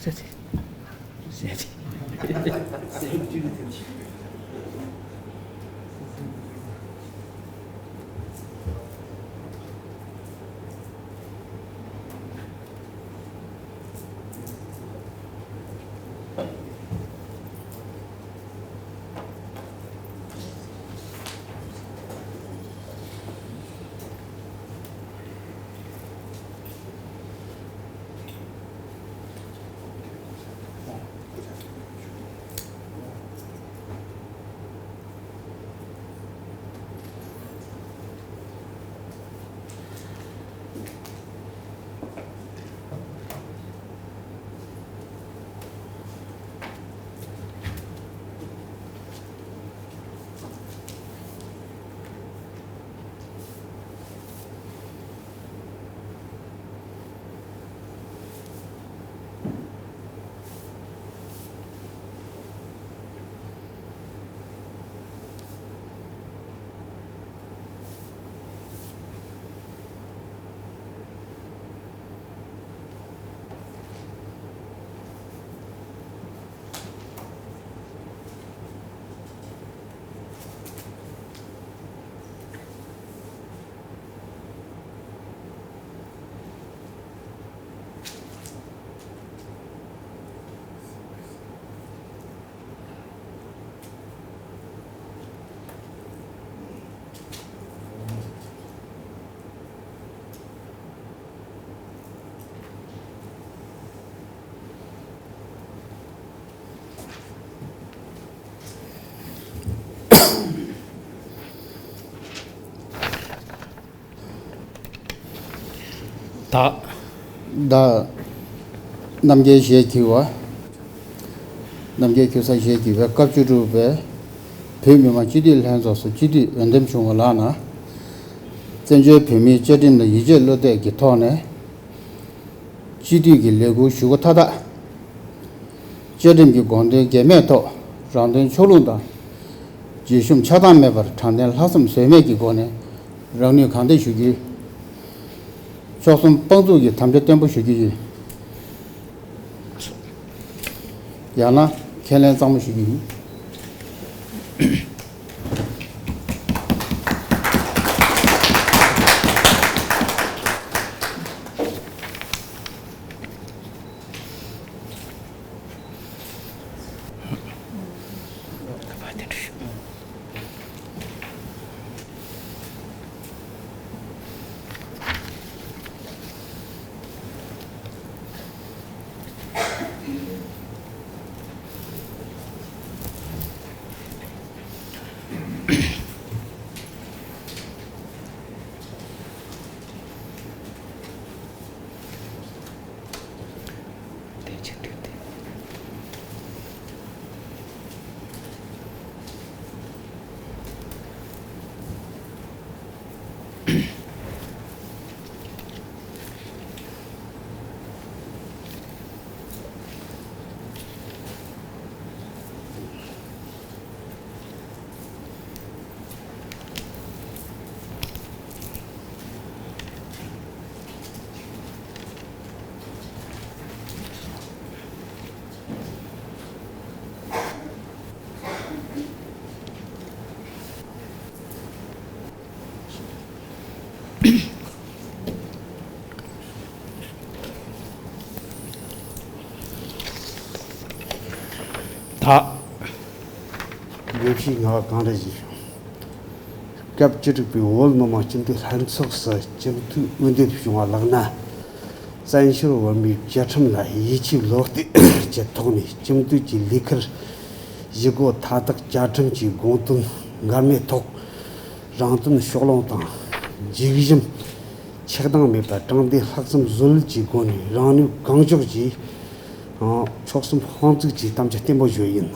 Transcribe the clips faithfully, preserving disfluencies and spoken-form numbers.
ཟེར་ཏེ། ཟེར་ཏེ། ད། ད། རྣམ་རྒྱལ་ཞལ་གྱིས་པ། རྣམ་རྒྱལ་ཁྱུ་ས་ཞལ་གྱིས་པའི་སྐབས་བཅུ་དྲུག་པའི་བོད་མི་མང་སྤྱི་འཐུས་ལྷན་ཚོགས་སུ་སྤྱི་འཐུས་འོས་འདེམས་བྱུང་བ་ལགས་ན། བཙན་བྱོལ་བོད་མིའི་བཅའ་ཁྲིམས་ལ་ཡིད་ཆེས་བློ་གཏད་ཀྱི་ཐོག་ནས། སྤྱི་འཐུས་ཀྱི་ལས་འཁུར་ཞུ་སྒོ་མཐའ་དག་བཅའ་ཁྲིམས་ཀྱི་དགོངས་དོན་འགལ་མེད་ཐོག་རང་དོན་ཕྱོགས་ལྷུང་དང་། བརྗེད་ཞུམ་ཆགས་སྡང་མེད་པར་དྲང་བདེན་ལྷག་བསམ་ཟོལ་མེད་ཀྱི་སྒོ་ནས་རང་ནུས་གང་ཐོན་ཞུ་རྒྱུ། མཆོག་གསུམ་དཔང་བཙུགས་ཀྱི་དམ་བཅའ་བརྟན་པོ་ཞུ་རྒྱུ་ཡིན། ཡང་ན་ཁས་ལེན་གཙང་མ་ཞུ་རྒྱུ་ཡིན། ད། དགེ་བཤེས་ངག་གང་རེ་ཞིག་སྐབས་བཅུ་དྲུག་པའི་བོད་མི་མང་སྤྱི་འཐུས་ལྷན་ཚོགས་སུ་སྤྱི་འཐུས་འོས་འདེམས་བྱུང་བ་ལགས་ན། བཙན་བྱོལ་བོད་མིའི་བཅའ་ཁྲིམས་ལ་ཡིད་ཆེས་བློ་གཏད་ཀྱི་ཐོག་ནས་སྤྱི་འཐུས་ཀྱི་ལས་ཁུར་ཞུ་སྒོ་མཐའ་དག་བཅའ་ཁྲིམས་ཀྱི་དགོངས་དོན་འགལ་མེད་ཐོག་རང་དོན་ཕྱོགས་ལྷུང་དང་། བརྗེད་ཞུམ་ཆགས་སྡང་མེད་པར་དྲང་བདེན་ལྷག་བསམ་ཟོལ་གྱི་སྒོ་ནས་རང་ནུས་གང་ལྕོགས་ཀྱིས་མཆོག་གསུམ་དཔང་བཙུགས་ཀྱི་དམ་བཅའ་བརྟན་པོ་ཞུ་ཡིན།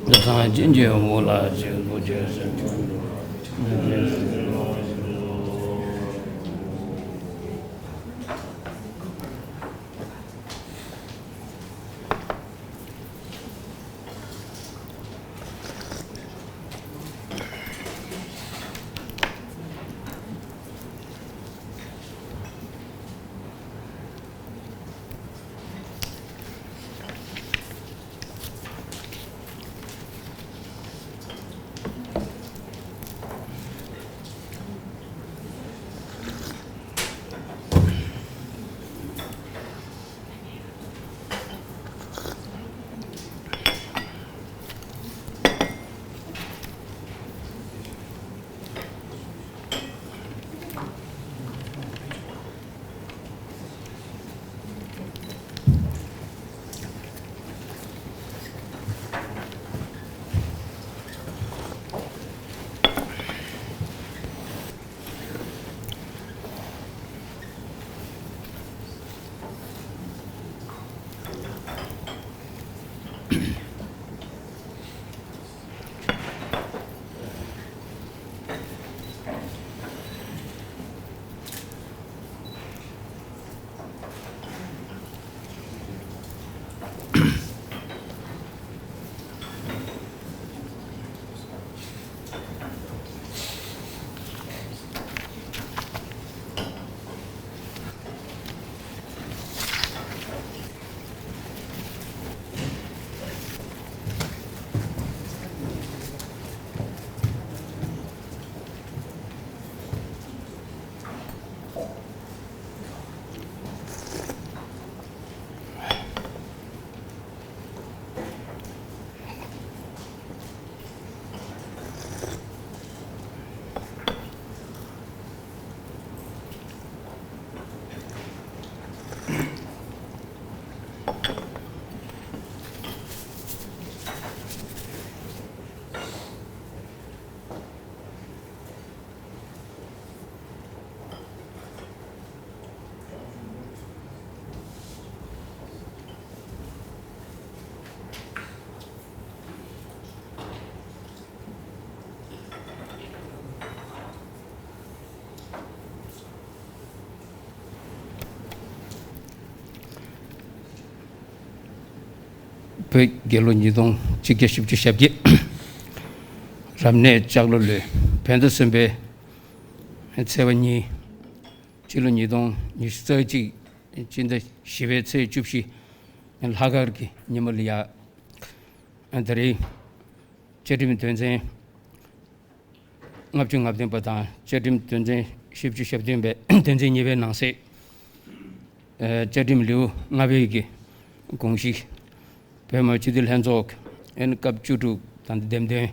ལྷ་སངས་རྒྱས་ཀྱི་འོག་ལ་ཆེན་པོ་ཆེ་སེམས་ཆུང་འགྲོ། བོད་རྒྱལ་ལོ་ཉིས་སྟོང་གཅིག་བརྒྱ་བཞི་བཅུ་ཞེ་བརྒྱད། རབ་གནས་ལྕགས་ལོ་ལོའི་བོད་ཟླ་གསུམ་པའི་ཚེས་པ་གཉིས། སྤྱི་ལོ་ཉིས་སྟོང་ཉི་ཤུ་རྩ་གཅིག་སྤྱི་ཟླ་བཞི་པའི་ཚེས་བཅུ་བཞི། ལྷག་དཀར་གྱི་ཉིན་མོ་ལ་ཡ། དེ་རིང་བཅའ་ཁྲིམས་དོན་ཚན་ལྔ་བཅུ་ང་བདུན་པ་དང་བཅའ་ཁྲིམས་དོན་ཚན་བཞི་བཅུ་ཞེ་བདུན་པའི་དོན་ཚན་གཉིས་པའི་ནང་གསེས། ཨ། བཅའ་ཁྲིམས་ལེའུ་ལྔ་པའི་གི་དགོངས་གཞི། བོད་མི་མང་སྤྱི་འཐུས་ལྷན་ཚོགས་ཨན་སྐབས་བཅུ་དྲུག་དང་འདེམས་ཐོན་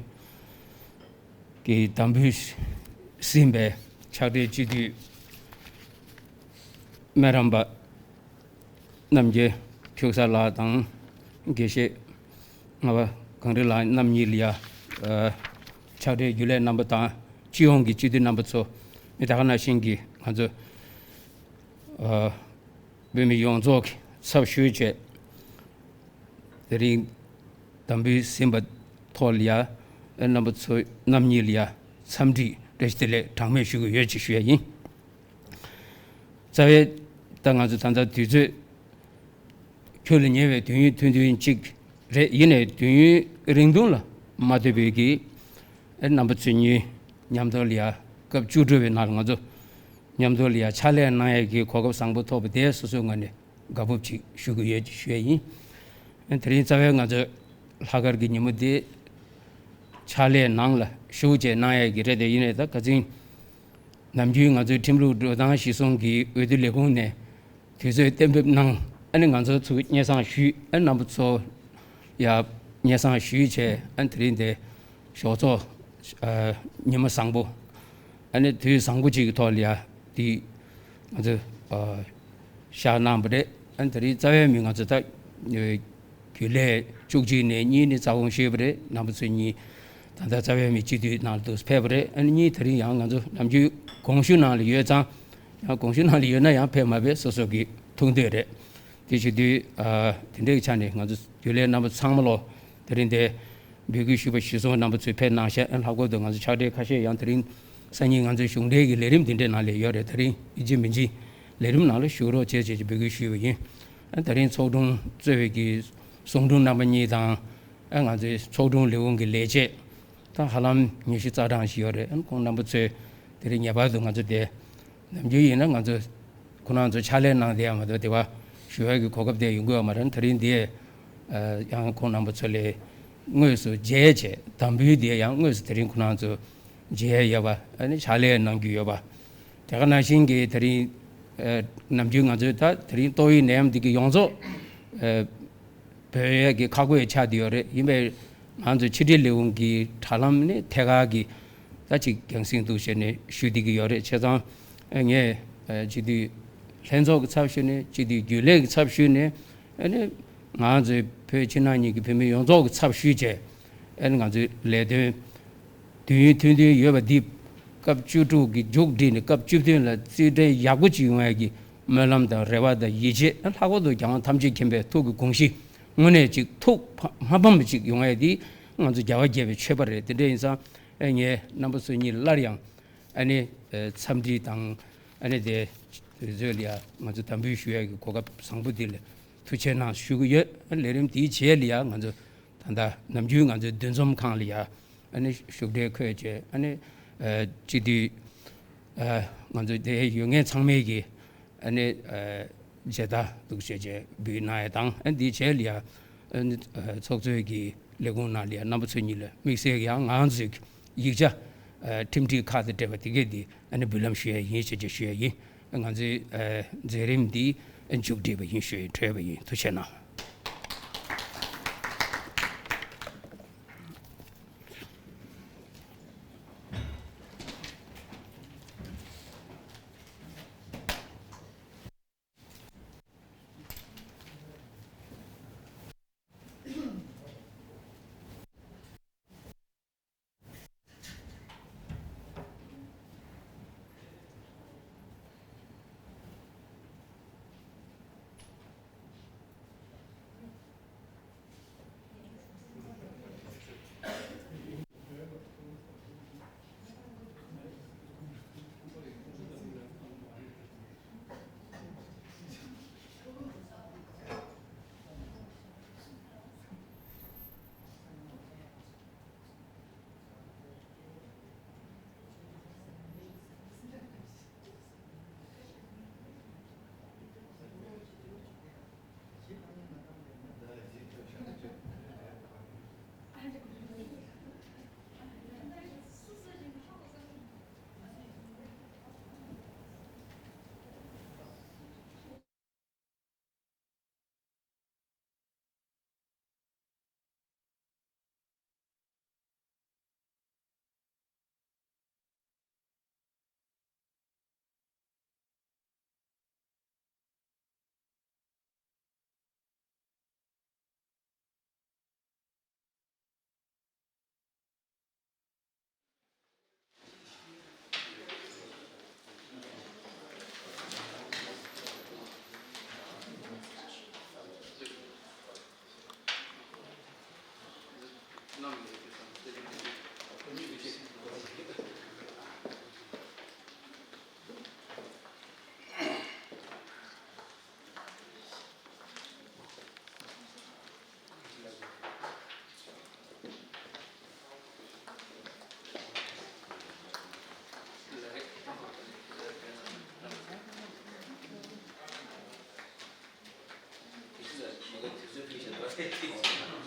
གྱི་དམ་འབུལ་ཟིན་པའི་ཕྱག་སྦྲེལ་སྤྱི་འཐུས་སྨན་རམས་པ་རྣམ་རྒྱལ་ཕྱུག་གསར་ལགས་དང་། དགེ་བཤེས་ལྔ་པ་གངས་རི་ལགས་རྣམ་གཉིས་ལ་ཡ། ཨ། ཕྱག་སྦྲེལ་རྒྱུན་ལས་རྣམ་པ་དང་སྤྱི་ཡོངས་ཀྱི་སྤྱི་འཐུས་རྣམ་པ་ཚོ། ཨ། ད་ག་ནང་བཞིན་གྱི་ང་ཚོ། ཨ། བོད་མི་ཡོངས་རྫོགས་ཀྱི་ཚབ་ཞུས་བྱས། དེ་རིང་དམ་འབུལ་ཟིན་པ་ཐོག་ལ་ཡ། ཨ། རྣམ་པ་ཚོ་རྣམ་གཉིས་ལ་ཡ་འཚམས་འདྲི་བཀྲ་ཤིས་བདེ་ལེགས་གྲངས་མེད་ཞུ་གི་ཡོད་ཅེས་ཞུ་ཡ་ཡིན། རྩ་བའི་ད་ང་ཚོ་ད་ལྟ་དུས་ཚོད་ཁྱོན་ལ་ཉེ་བའི་དུས་ཡུན་ཐུང་ཐུང་ཅིག་རེད། ཡིན་ནའི་དུས་ཡུན་རིང་ཐུང་ལ་མ་ལྟོས་པའི་གི། ཨ། རྣམ་པ་ཚོ་གཉིས་མཉམ་དུ་ལ་ཡ་སྐབས་བཅུ་དྲུག་པའི་ནང་ལ་ང་ཚོ་མཉམ་དུ་ལ་ཡ་ཕྱག་ལས་གནང་ཡས་ཀྱི་གོ་སྐབས་བཟང་པོ་ཐོབ་པ་དེ་སོ་སོའི་ངོས་ནས་དགའ་སྤོབས་ཅིག་ཞུ་གི་ཡོད་ཅེས་ཞུ་ཡས་ཡིན། ཨ། དེ་རིང་རྩ་བའི་ང་ཚོ་ལྷག་དཀར་གྱི་ཉིན་མོ་དེ་ཕྱག་ལས་ནང་ལ་ཞུགས་བྱས་གནང་ཡས་ཀྱི་རེད་དེ། ཡིན་ནའི་ད་ག་ཚིག་ནམ་རྒྱུན་ང་ཚོའི་ཁྲིམས་ལུགས་འགྲོ་སྟངས་གཞིར་བཟུང་གིས་འོས་བསྡུ་ལས་ཁུངས་ནས་དུས་ཚོད་གཏན་འབེབས་གནང་། ཨ་ནི་ང་ཚོ་ཚུར་སྙན་སེང་ཞུས། ཨ། རྣམ་པ་ཚོ་ཡ་སྙན་སེང་ཞུས་བྱས། ཨ། དེ་རིང་དེ་ཞོགས་ཚོགས། ཨ། ཉི་མ་བཟང་པོ། ཨ་ནི་དུས་བཟང་པོ་ཅིག་གི་ཐོག་ལ་ཡ་དེ་ང་ཚོ། ཨ། བཞག་གནང་བ་རེད། ཨ། དེ་རིང་རྩ་བའི་མི་ང་ཚོ་ད་རྒྱུན་ལས་བཅུ་གཅིག་ནས་གཉིས་ནི་རྩ་དགོངས་ཞུས་པ་རེད། རྣམ་པ་ཚོ་གཉིས་ད་ལྟ་རྩ་བའི་མི་སྤྱི་འཐུས་ནང་ལ་འདུག་ཕེབས་པ་རེད། ཨ་ནི་གཉིས་དེ་རིང་ཡང་ང་ཚོ་ནམ་རྒྱུན་དགོངས་ཞུ་ནང་ལ་ཡོད་ཙང་། ཡང་དགོངས་ཞུ་ནང་ལ་ཡོད་ན་ཡང་ཕེབས་མ་ཕེབས་སོ་སོ་གི་ཐུགས་འདོད་རེད། དེ་བྱེད་དུས། ཨ། དེ་འདྲའི་ཆ་ནས་ང་ཚོ་རྒྱུན་ལས་རྣམ་པ་ཚང་མ་ལོ་དེ་རིང་དེ་འབོད་སྐུལ་ཞུས་པ་གཞིར་བཟུང་རྣམ་པ་ཚོས་ཕེབས་གནང་ཤག་ཨ། ལྷག་པར་དུ་ང་ཚོ་ཕྱག་སྦྲེལ་ཁ་ཤས་ཡང་དེ་རིང་སང་ཉིན་ང་ཚོའི་གཞུང་འབྲེལ་གྱི་ལས་རིམ་འདི་འདྲའི་ནང་ལ་ཡོད་རེད། དེ་རིང་ཡིན་གཅིག་མིན་གཅིག་ལས་རིམ་ནང་ལ་ཞུགས་རོགས་བྱེད་ཅེས་ཀྱི་འབོད་སྐུལ་ཞུས་པ་ཡིན། ཨ། དེ་རིང་ཚོགས་དྲུང་གཙོས་པའི་གི་ཚོགས་དྲུང་རྣམ་པ་གཉིས་དང་། ཨ། ང་ཚོའི་ཚོགས་དྲུང་ལས་ཁུངས་ཀྱི་ལས་བྱེད་ད་ཧ་ལམ་ཉི་ཤུ་རྩ་གྲངས་ཤིག་ཡོད་རེད། ཨ། ཁོང་རྣམ་པ་ཚོས་དེ་རིང་ངེས་པར་དུ་ང་ཚོ་དེ། ནམ་རྒྱུན་ཡིན་ན་ང་ཚོ་ཁོང་རྣམ་ཚོ་ཕྱག་ལས་གནང་བསྡད་ཡ་མ་གཏོགས་དེ་བ་ཞུ་ཡ་གི་གོ་སྐབས་དེ་ཡོང་གི་ཡོད་མ་རེད། དེ་རིང་འདི་ཡང་ཁོང་རྣམ་པ་ཚོ་ལས་དངོས་སུ་མཇལ་བྱས། དམ་འབུལ་དེ་ཡང་དངོས་སུ་དེ་རིང་ཁོང་རྣམ་ཚོ་མཇལ་ཡ་ཡོད་པ། ཨ་ནི་ཕྱག་ལས་གནང་རྒྱུ་ཡོད་པ། དེ་ག་ནང་བཞིན་གྱི་དེ་རིང་ནམ་རྒྱུན་ང་ཚོའི་ད་དེ་རིང་ཏོག་དབྱིབས་ནད་ཡམས་འདི་གི་ཡོངས་རྫོགས་བོད་ཡིག་གི་ཁག་བགོས་ཆགས་བསྡད་ཡོད་རེད། ཡིན་པས་ང་ཚོ་ཕྱི་དྲིལ་ལས་ཁུངས་ཀྱི་དྲ་ལམ་ནས་ཐད་ཀར་གྱི་ད་ཅིག་རྒྱང་སྲིང་འདུག་ཟེར་ནས་ཞུ་བསྡད་ཀྱི་ཡོད་རེད། བྱས་ཙང་ངས་སྤྱི་འཐུས་ལྷན་ཚོགས་ཀྱི་ཚབ་ཞུས་ནས། སྤྱི་འཐུས་རྒྱུན་ལས་ཀྱི་ཚབ་ཞུས་ནས། ཨ་ནི་ང་ཚོའི་བོད་ཕྱི་ནང་གཉིས་ཀྱི་བོད་མི་ཡོངས་རྫོགས་ཀྱི་ཚབ་ཞུས་བྱས། ཨ་ནི་ང་ཚོའི་ལས་དོན་དུས་ཡུན་ཐུང་ཐུང་ཡོད་པ་འདི་སྐབས་བཅུ་དྲུག་གི་མཇུག་བསྒྲིལ་ནས་སྐབས་བཅུ་བདུན་ལ་རྩིས་སྤྲོད་ཡག་པོ་ཅིག་ཡོང་ཡ་གི་སྨོན་ལམ་དང་རེ་བ་དང་ཡིད་ཆེས། ལྷག་པར་དུ་རྒྱལ་དབང་ཐམས་ཅད་མཁྱེན་པའི་ཐུགས་ཀྱི་དགོངས་གཞི་དངོས་གནས་ཅིག་ཐུགས་མ་ཕམ་པ་ཅིག་ཡོང་ཡ་དེ་ང་ཚོ་རྒྱལ་བ་དགྱེས་པའི་མཆོད་པ་རེད། དེ་འདྲ་ཡིན་ཙང་ངས་རྣམ་པ་ཚོ་གཉིས་ལ་སླར་ཡང་ཨ་ནི་འཚམས་འདྲི་དང་། ཨ་ནི་དེ་དུས་ཚོད་ལ་ཡ་ང་ཚོ་དམ་འབུལ་ཞུ་ཡ་གི་གོ་སྐབས་བཟང་པོ་འདི་ལ་ཐུགས་རྗེ་གནང་ཞུ་གི་ཡོད། ཨ་ནི་ལས་རིམ་དེའི་རྗེས་ལ་ཡ་ང་ཚོ་ད་ལྟ་ནམ་རྒྱུན་ང་ཚོའི་འདུ་འཛོམས་ཁང་ལ་ཡ་ཨ་ནི་བཞུགས་གྲལ་འཁོད་བྱས། ཨ་ནི་སྤྱི་འཐུས་ང་ཚོ་དེ་ཡོད་མཁན་ཚང་མས་ཀྱི་ཨ་ནི་མཇལ་དར་འདུག་བྱས་བྱས་འབུལ་གནང་ཡ་དང་། ཨ་ནི་དེའི་རྗེས་ལ་ཡ་ཨ་ནི་ཚོགས་གཙོའི་གི་ལས་ཁུངས་ནང་ལ་ཡ་རྣམ་པ་ཚོ་གཉིས་ལ་དམིགས་བསལ་ཡང་ང་ཚོའི་ཡིག་ཆ་ཁྲིམས་སྒྲིག་ཁག་དང་འབྲེལ་བ་དེ་གས་དེ་ཨ་ནི་འབུལ་ལམ་ཞུ་ཡ་ཡིན་ཞེས་བྱས་ཞུ་ཡ་ཡིན། ང་ཚོའི་མཛད་རིམ་འདི་མཇུག་སྒྲིལ་བ་ཡིན་ཞུ་ཡ་གྲོས་པ་ཡིན། ཐུགས་རྗེ་གནང་།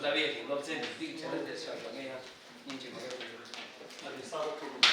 ལྟ་བའི་རིགས་སློབ་ཚན་རེད། འདི་གི་དྲན་ལ་དེ་ཆགས་པ་ངས་ཡང་སྙིང་རྗེ་མ་ཡོང་། ཨ་དེ་ས་རོ་ཐུག་གི་